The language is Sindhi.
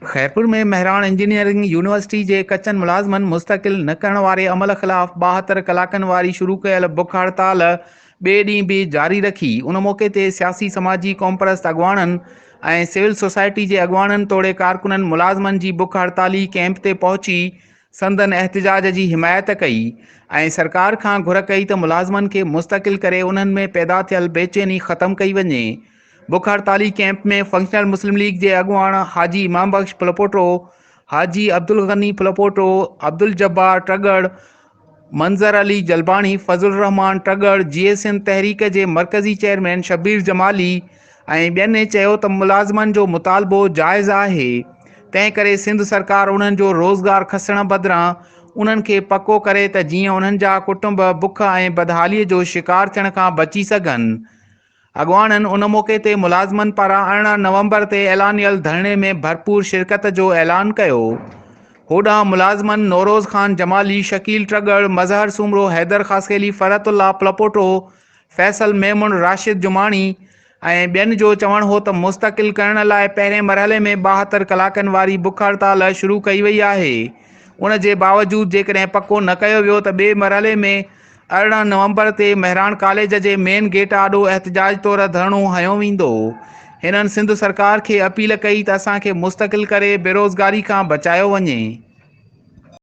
خيرپور ۾ مهراڻ انجنيئرنگ يونيورسٽي جي ڪچن ملازمن مستقل نه ڪرڻ واري عمل خلاف 72 ڪلاڪن واري شروع ڪيل بک هڙتال ٻئي ڏينهن به جاري رکي. ان موقعي تي سياسي سماجي قومپرست اڳواڻن ۽ سول سوسائٽي جي اڳواڻن توڙي ڪارڪنن ملازمن جي بک هڙتالي ڪئمپ تي پهچي سندن احتجاج جي حمايت ڪئي ۽ سرڪار کان گهر ڪئي ته ملازمن کي مستقل ڪري انهن ۾ پيدا ٿيل بيچيني ختم ڪئي وڃي. بک هڙتالي ڪئمپ ۾ فنڪشنل مسلم ليگ جي اڳواڻ حاجي امام بخش ڦلپوٽو، حاجي عبدالغني ڦلپوٽو، عبدالجبار ٽڳڙ، منظر علي جلباڻي، فضل الرحمان ٽڳڙ، جيئي سنڌ تحريڪ جي مرڪزي چيئرمين شبير جمالي ۽ ٻين چيو ته ملازمن جو مطالبو جائز آهي تنهن ڪري سنڌ سرڪار انهن جو روزگار کسڻ بدران انهن کي پڪو ڪري ته جيئن انهن جا ڪٽنب بک ۽ بدحالي جو شڪار ٿيڻ کان بچي سگهن. اڳواڻن ان موقعي تي ملازمن پاران 18 نومبر تي اعلانيل ڌرڻي ۾ ڀرپور شرڪت جو اعلان ڪيو. هوڏانهن ملازمن نوروز خان جمالي، شڪيل ٽڳڙ، مظهر سومرو، حيدر خاصخيلي، فرحت الله پلپوٽو، فيصل ميمڻ، راشد جماڻي ۽ ٻين جو چوڻ هو ته مستقل ڪرڻ لاء پهرين مرحلي ۾ 72 ڪلاڪن واري بک هڙتال شروع ڪئي وئي آهي ان جي باوجود جيڪڏهن پڪو نه ڪيو ويو ته ٻئي مرحلي ۾ 18 نومبر تي مهراڻ ڪاليج جي مين گيٽ آڏو احتجاج طور ڌرڻو هنيو ويندو. هنن سنڌ سرڪار کي اپيل ڪئي ته اسان کي مستقل ڪري بيروزگاري کان بچايو وڃي.